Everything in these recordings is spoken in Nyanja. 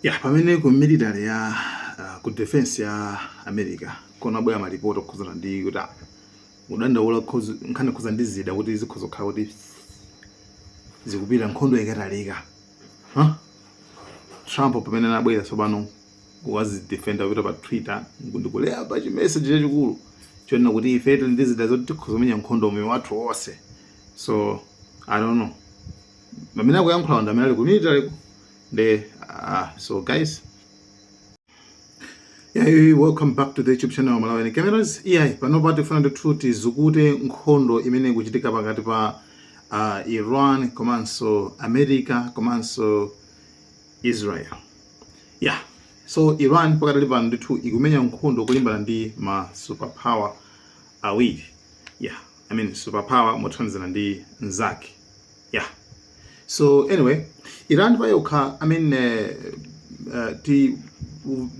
Ya, pamene ku military ya ku defense ya America kunabwera malipoti okhuzana ndi kuti kudandaula nkhani khuzana ndi zida kuti zikhoza kukhala kuti zikupita nkhondo ikatalika, huh? Trump pamene anabwera tsopano kuwazidefenda, kupita pa Twitter ndikulemba pa chimeseji chachikulu chonena kuti ife tili ndi zida zoti tikhoza kumenya nkhondo moyo wathu wonse. So I don't know, pamene akuyankhula ndi amene ali ku military ku nde so guys, yeah, welcome back to the YouTube channel Malawi Cameras. Yeah, panopa tifuna ndithu tizukute nkhondo imene ikuchitika pakati pa Iran komanso America komanso Israel. Yeah. So Iran pakatali pano ndithu ikumenya nkhondo kulimbana ndi ma superpower awiri. Yeah, I mean superpower mothandizana ndi nzake. Yeah. So anyway, Iran payokha, I mean ti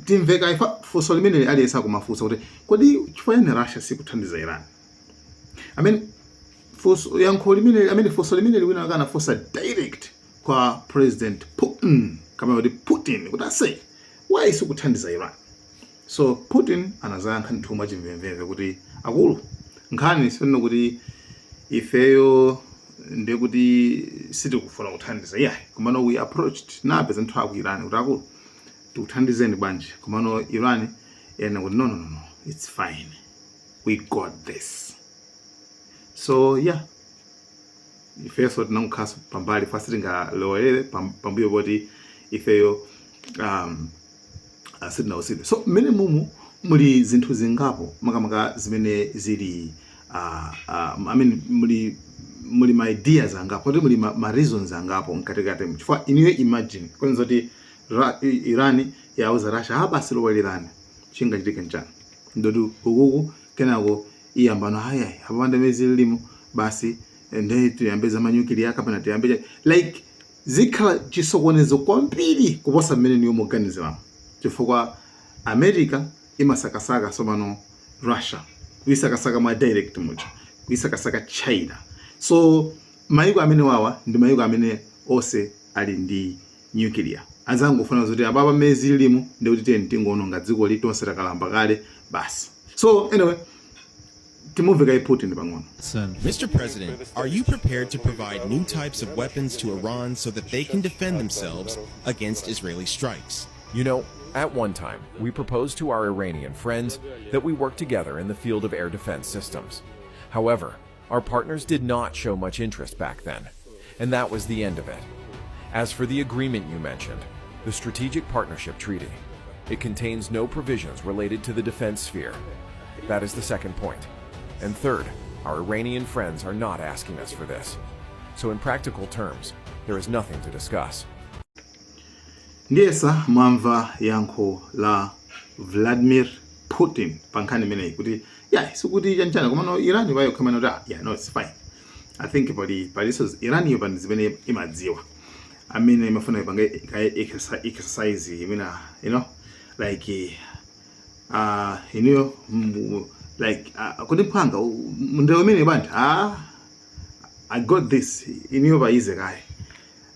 timveka ifa funso limene aliyense akumafunsa kuti kodi chifukwa chani Russia sikuthandiza Iran? I mean funso yankho limene, I mean funso limene wina akanafunsa direct kwa President Putin, kama kuti Putin, kuti ase, why sikuthandiza Iran? So Putin anazayankha ndithu mwachimvemvemve kuti akulu, nkhani sineno kuti ifeyo ndekuti sitikufuna kuthandiza, yeah, komano we approached, napeza nthu aku Iran kuti akulu, tikuthandizeni bwanji? Komano Iran ena kuti no, no, no, no, it's fine, we got this. So yeah, ifenso tinangokhaso pambali fasi tingalowelere pambuyo poti ifeyo sitinausidwe. So mmene mumu muli zinthu zingapo makamaka zimene zili I mean muli ma ideas angapo kuti muli ma reasons angapo mkatikati, chifukwa inuyo imagine kwanza kuti Iran yauza Russia, ha, basi lowererani, chingachitike nchani? Ndoti ukuku kenako iyambano hayayi apapanda mezi lilimo basi nde tiyambe za manyukiliya kapena tiyambe like zikhala chisokonezo kwambiri kuposa mmene niyo muganiziramo, chifukwa America imasakasaka tsopano Russia, kuisakasaka mwa direct muja, kuisakasaka China. So mayiko amene wawa ndi mayiko amene onse ali ndi nuclear. Azangofuna zoti apapa mmene lilimo ndikuti tiyeni tingoononga dziko li, tonse takalamba kale basi. So anyway, timumve kaye Putin pang'ono. Mr. President, are you prepared to provide new types of weapons to Iran so that they can defend themselves against Israeli strikes? At one time, we proposed to our Iranian friends that we work together in the field of air defense systems. However, our partners did not show much interest back then, and that was the end of it. As for the agreement you mentioned, the Strategic Partnership Treaty, it contains no provisions related to the defense sphere. That is the second point. And third, our Iranian friends are not asking us for this. So, in practical terms, there is nothing to discuss. Ndiyesa mwamva yankho la Vladimir Putin pa nkhani imeneyi kuti ya, sikuti chanchana, komano Iran payokha imene kuti ah, yeah, no, it's fine. I think pali palinso Iran iyo pani zimene imadziwa amene imafuna ipange kaye exercise imene like inuyo like kuti mphanga ndewo imene bwanji, ah, I got this, inuyo paize kaye,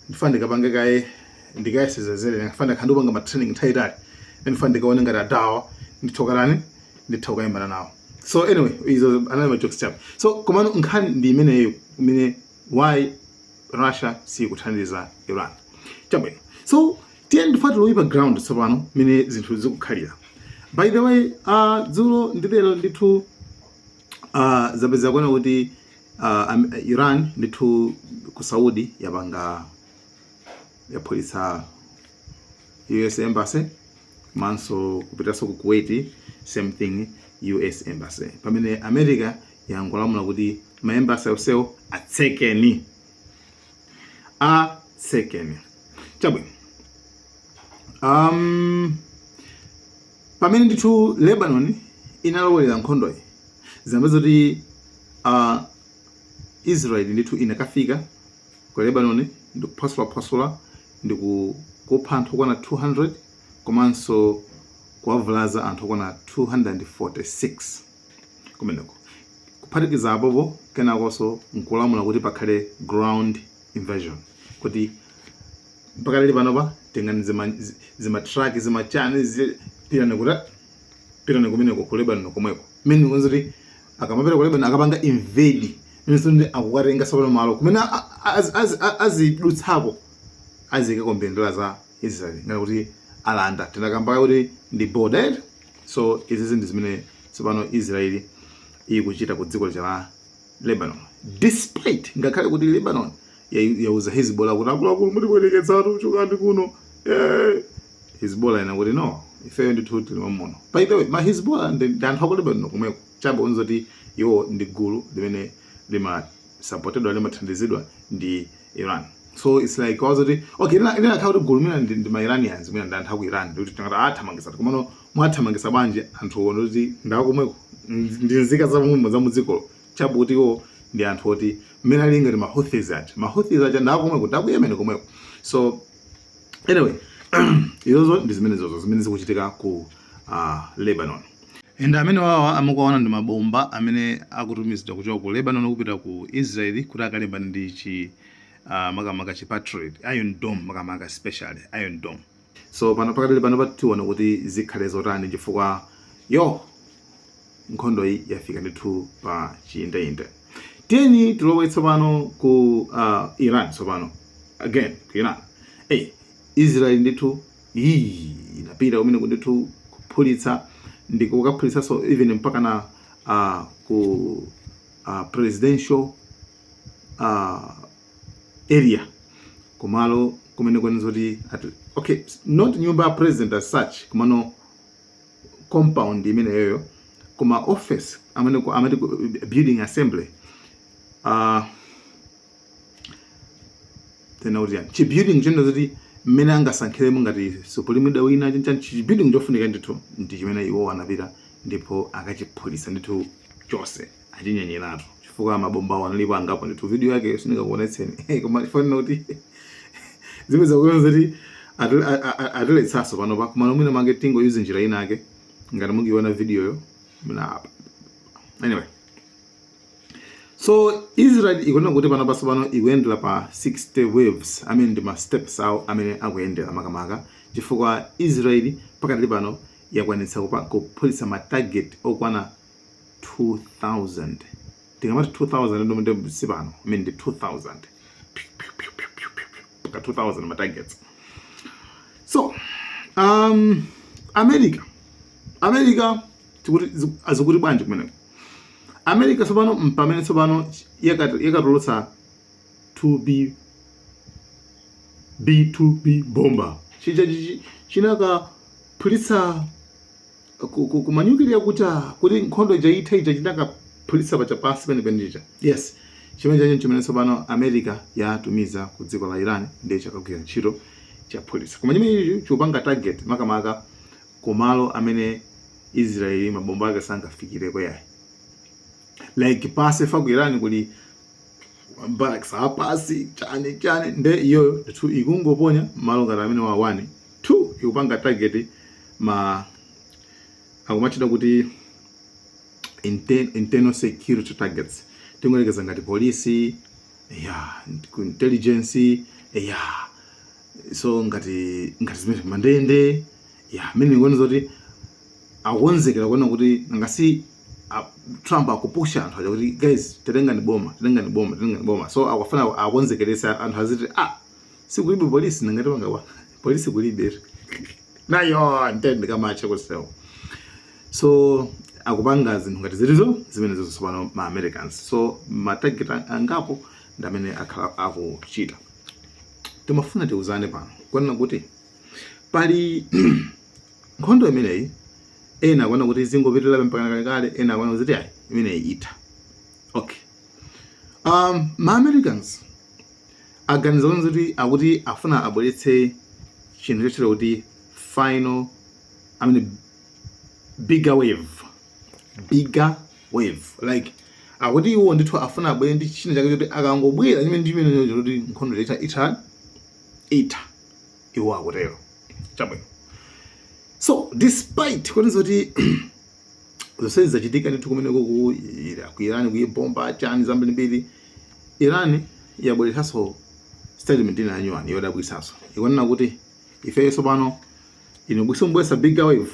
ndifuna ndikapange kaye, ndikayesezezere, ndifuna ndakhala ndikupanga ma training nthawi itali, ndifuna ndikaone ngati adawa ndithokalani, nditha kukayambana nawo. So anyway, izo anali ma jokes chabe. So komano nkhani ndi imeneyo imene why Russia sikuthandiza Iran. Chabwino, so tiye ndifuna tilowe pa ground tsopano mene zinthu zikukhalira. By the way, dzulo ndi lero ndithu zapeza kuona kuti Iran ndithu ku Saudi yapanga yaphulitsa US embassy, komanso kupitanso ku Kuwait, same thing, US embassy, pamene America yangolamula kuti ma embassy onsewo atsekeni, atsekeni. Chabwino, pamene ndithu Lebanon inalowelera nkhondoyi, zinapeza kuti Israel ndithu inakafika ku Lebanon ndikuphwasulaphwasula ndikupha anthu okwana 200 komanso kuwavulaza anthu okwana 246 kumeneko. Kuphatikiza apopo, kenakonso nkulamula kuti pakhale ground invasion, kuti Mpaka lili panopa tengani zima truck, zimachani, pitani kuti, pitani kumeneko ku Lebanon komweko. Mmene ndikonza kuti akamapita ku Lebanon akapanga invade, mmene ndi akukatenga tsopano malo kumene azidutsako, aziyikako mbendera za Israel ngati kuti alanda. Tinakamba kuti ndi border. So izizi ndi zimene tsopano Israel ikuchita ku dziko la Lebanon, despite ngakhale kuti Lebanon yauza Hezbollah kuti, "Akuluakulu, mutibwereketsatu, chokani kuno." Hezbollah ina kuti, "No, ifeyo ndithu tili muno." By the way, ma Hezbollah ndi anthu aku Lebanon komweko, chabe kuti iwo ndi gulu limene limasupportedwa, limathandizidwa ndi Iran. So it's like wazoti, okay, linakhala kuti gulu mina ndi ma Iranians, mina ndi anthu aku Iran, ndikuti tingati athamangisa. Komano mwathamangisa bwanji anthu ono kuti ndakomweko, ndi nzika za mumo za mudzikolo, chabe kuti iwo ndi anthu oti mmene ali ngati ma Houthis aja. Ma Houthis aja ndakomweko, ndaku Yemen komweko. So anyway, izozo ndi zimene zozo zimene zikuchitika ku Lebanon. And amene wawa amukuwaona ndi mabomba amene akutumizidwa kuchoka ku Lebanon kupita ku Israel kuti akalimbane ndi chi makamaka chi Patriot, Iron Dome, makamaka especially Iron Dome. So pano, pakatili pano, pationa kuti zikhale zotani, chifukwa yo nkhondo iyi yafika ndithu pa chiyindeyinde. Tiyeni tilowe tsopano ku Iran. Tsopano again ku Iran. Hey, Israel ndithu iyi inapita kumene ndithu kuphulitsa, ndi kukaphulitsanso even mpaka na ku presidential area, kumalo kumene kwenza kuti okay, not nyumba ya president as such, kumano compound imeneyoyo, koma office amene amati building assembly, tena kuti yani chi building chino zoti mmene angasankhiremo ngati supreme leader wina chinchani, chi building chofunika ndithu ndi chimene iwo anapita ndipo akachiphulitsa ndithu chose, achinyenyeratu, chifukwa mabomba awo analipo angapo ndithu. Video yake sindingakuonetseni, koma tifanira kuti zimene zakuonza kuti atiletsanso panopa, koma mwina mange tingoyuze njira ina ake ngati mukuiona videoyo mna. Anyway, so Israel ikuona kuti pano pano ikuyendera pa 60 waves, amene ndi ma steps awo amene akuyendera, makamaka chifukwa Israel pakati pano yakwanitsa kuphulitsa ma target okwana 2000. Tikamati 2000, ndo si pano amene ndi 2000 paka 2000 ma targets. So America tikuti azikuti bwanji kumeneko? America tsopano mpamene tsopano yakatulutsa 2B B2B bomber chija chichi chinakaphulitsa kuma nuclear kuti nkhondo ija ithe, ija chinakaphulitsa pacha pansi penipeni chija. Yes, chimene chacho chimene tsopano America yatumiza ku dziko la Iran, ndiye chakagwira ntchito, chaphulitsa. Koma chimene ichi chikupanga target makamaka kumalo amene Israeli mabomba ake sangafikireko yayi, like pasi fa ku Iran kuli barracks apasi, chani chani, nde iyoyo ndithu ikungoponya malo ngati amene wa 1 2, ikupanga target ma akumachita kuti internal security targets, tingoyerekeza ngati polisi ya ku intelligence ya, so ngati zimene mandende ya, amene ndikuona zoti akukonzekera kuona kuti ngasi Trump akupusha anthu aja kuti, "Guys, titengani boma, titengani boma, titengani boma." So akufuna akonzekeresa anthu aziti, "Ah, sikulibe polisi, nangati panga polisi kulibe nayo ntende kamacha kusewu." So akupanga zinthu ngati zilizo zimene tsopano ma Americans. So ma target angapo ndi amene akhala akuchita. Timafuna tiuzane pano kuonena kuti pali nkhondo imeneyi, ena akuona kuti zingopitirira mpaka kalekale, ena akuona kuti ayi, imeneyi itha. Okay, ma Americans aganiza kuti akuti afuna abweretse chinthu chotchedwa kuti final, I mean, bigger wave, bigger wave. Like akuti iwo ndithu afuna abwere ndi china chake choti akangobwera chimene chimene choti nkhondo itha, itha, itha, iwo akutero. Chabwino. So despite kuti zoti zonse zachitika ndithu kumeneko ku Iran, kuibomba, chani zambirimbiri, Iran yabweretsanso statement ina yake. Statement ina ya new one yodabwisaso ikunena kuti ifeyo tsopano inu bwisomubwesa bigger wave,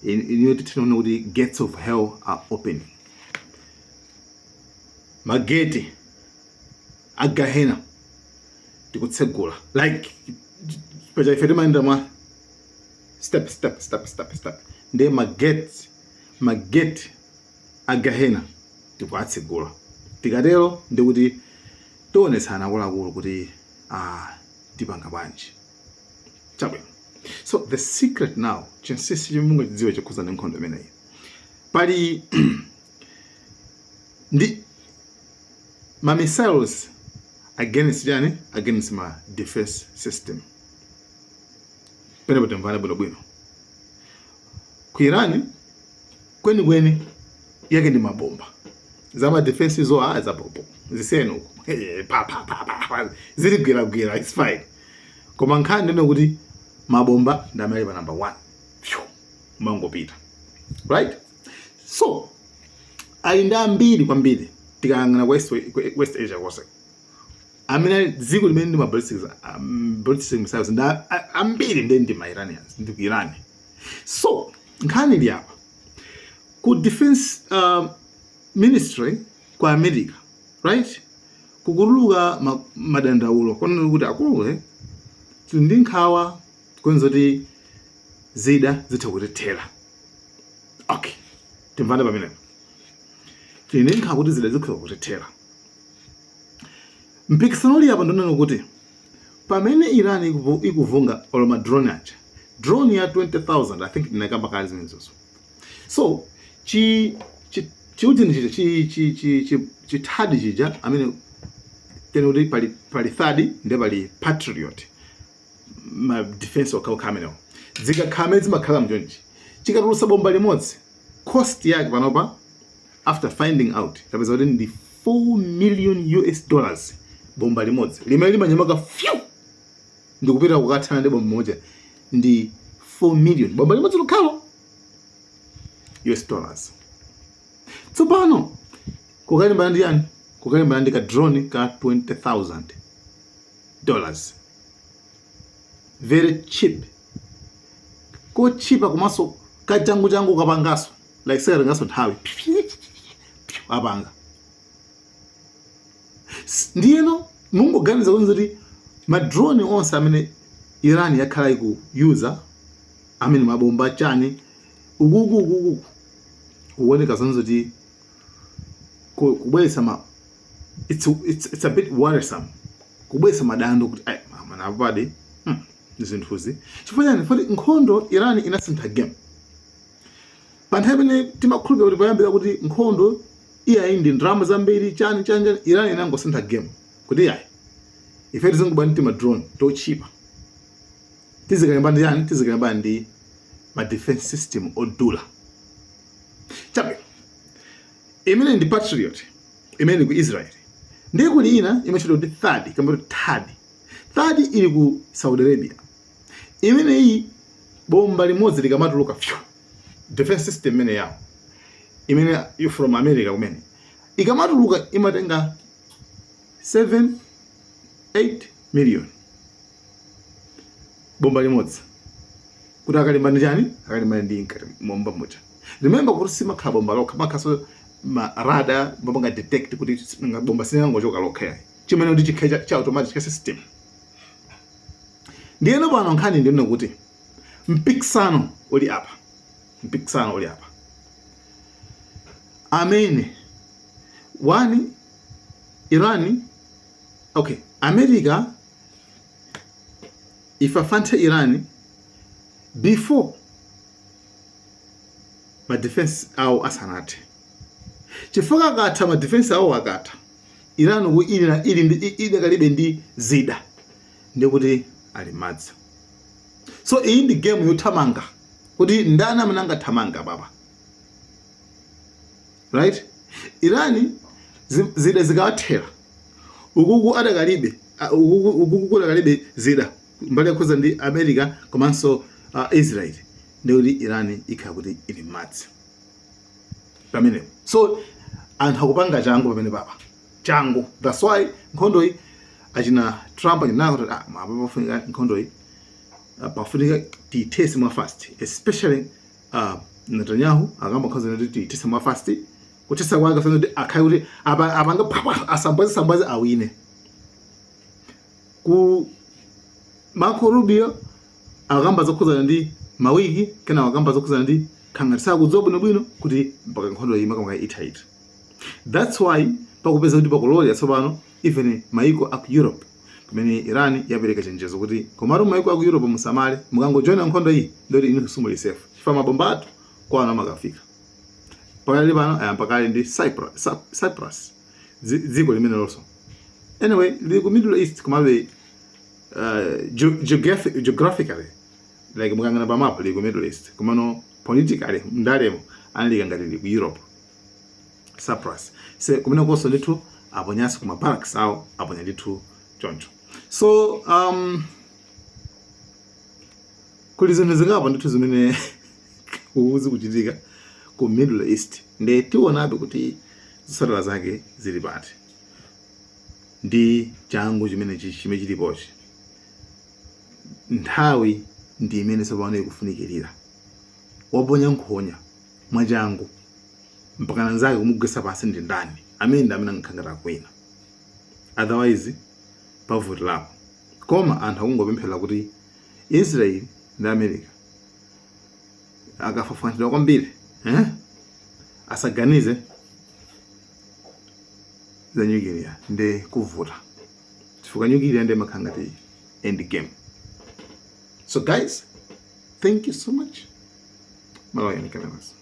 iniyo titinaona kuti gates of hell are opening, mageti a gahena tikutsegula. Like paja ife timayenda mwa step, step, step, step, step, ndiye mageti a gahena tikuatsegula. Tikatero ndikuti tionetsana akuluakulu kuti tipanga bwanji. Chabwino, so the secret now, chinsinsi chimwe mungachidziwe chokhuza ndi nkhondo imeneyi, pali ndi ma missiles against chani? Against ma defense system. Penepo timvane bwinobwino. Ku Iran kwenikweni yake ndi mabomba, zama defense zo zapopo zisenu uko pa pa pa pa pa, zili gwiragwira, it's fine. Koma nkhani ndine kuti mabomba ndi amene ali pa number one. Phew, mangopita right. So ali ndi ambiri kwambiri. Tikayang'ana ku West Asia konse, amene ali dziko limene ndi ma ballistic missiles ndi ambiri ndi ma Iranians, ndi ku Iran. So nkhani ili apa, ku defense ministry ku America, right, kukutuluka madandaulo konena kuti akuluwe tili ndi nkhawa kwenza kuti zida zitha kutithera. Okay, timvane pamenepo. Tili ndi nkhawa kuti zida zikhoza kutithera. Mpikisano uli apa ndonena kuti pamene Iran ikuvunga olo ma drone aja, drone ya 20,000, I think ndinakamba kale zimenezozo. So chi chi chiujeni chija, chi chi chi chi chi THAAD chija, amene tene kuti pali THAAD ndi pali Patriot, ma defense okhaokha amenewo, zikakhala amene zimakhala mchonchi, chikatulutsa bomba limodzi, cost yake panopa, after finding out, tapeza kuti ndi 4 million US dollars bomba limodzi limene limanyamuka fyu ndikupita kukathana ndi bomba moja, ndi 4 million bomba limodzi lokhalo US dollars. Tsopano kukalimbana ndi yani? Kukalimbana ndi ka drone ka $20,000, very cheap, kochipa komanso kachangu changu kapangaso, like sikatengaso nthawi apanga. Ndiyeno mungoganiza kuti ma drone onse amene Iran yakhala ikuyuza, amene mabomba chani ukuku ukuku, kuoneka zonse kuti kubweretsa ma it's a bit worrisome, kubweretsa madando kuti ai manapadi zinthuzi. Chifukwa chani? Foti nkhondo Iran inasintha game. Pa nthawi imene timakhulupirira kuti poyambira kuti nkhondo iyayi ndi ndalama zambiri, chani chani chani, Iran inangosintha game kuti iyayi, ife tizingobwa ndi ma drone tochipa, tizikalimba ndi chani? Tizikalimba ndi ma defense system odula. Chabwino, imene ndi Patriot imene ku Israel, ndiye kuli ina imatchedwa kuti THAAD, kamba kuti THAAD. THAAD ili ku Saudi Arabia. Imene iyi bomba limodzi likamatuluka fyu, defense system imene yawo imene you from America kumene ikamatuluka imatenga 7 8 million bomba limodzi kuti akalimba ndi chani? Akalimba ndi nkati bomba muja. Remember kuti simakhala bomba lokha, makhaso ma radar mapanga detect kuti bomba silingangochoka lokha yayi, chimene kuti chikhale cha automatic cha system. Ndiyeno pano nkhani ndiyona kuti mpikisano uli apa, mpikisano uli apa amene one Iran, okay, America ifafanthe Iran before ma defense awo asanathe, chifukwa akatha ma defense awo, akatha, Iran ku ili na ili ndi idakalibe ndi zida, ndikuti ali madzi. So iyi ndi game yothamanga kuti ndani amene angathamanga papa, right? Iran zida zikawathera ukuku adakalibe ukuku kudakalibe zida mbali yakhoza ndi America komanso Israel, ndikuti Iran ikhala kuti ili madzi pamenepo. So anthu akupanga changu pamene papa, changu. That's why nkhondo iyi Achina Trump achinaka kuti ah, apa pafunika nkhondo iyi, pafunika tiyithese mwa fast, especially Netanyahu akamba nkhondo kuti tiyithese mwa fast. Kuthesa kwake funa kuti akhale kuti apa apanga phapha, asambwaze sambwaze, awine. Ku Marco Rubio akamba zokhuzana ndi mawiki, kena akamba zokhuzana ndi khangati sakudziwa bwinobwino kuti mpaka nkhondo iyi makamaka itha iti. That's why pakupeza kuti pakulolera tsopano even maiko aku Europe, pamene Iran yapereka chenjezo kuti komatu maiko aku Europe musamale, mukangojoina nkhondo iyi ndoti inu simuli safe, chifukwa mabomba athu kwanu amakafika. Pakali pano ayamba kale ndi Cyprus, dziko limene lonso anyway lili ku Middle East, komabe geographically, like mukangana pa map, lili ku Middle East, komano politically ndalemo analika ngati lili ku Europe, Cyprus. Se kumene konso ndithu aponyanso kuma barracks awo, aponya ndithu choncho. So kuli zinthu zingapo ndithu zimene zikuchitika ku Middle East, ndi tionabe kuti zotsatira zake zili pati ndi changu chimene chimene chilipochi. Nthawi ndi imene tsopano ikufunikirira. Waponya nkhonya mwachangu mpaka nzake kumugwetsa pansi ndi ndani amene ndi amene angakhangati akwina, otherwise pavutirapo. Koma anthu akungopemphera kuti Israel ndi America akafafanizidwa kwambiri, eh? Asaganize za nyukiliya, ndi kuvuta chifukwa nyukiliya ndi imakhala ngati end game. So guys, thank you so much. Malawi Cameras.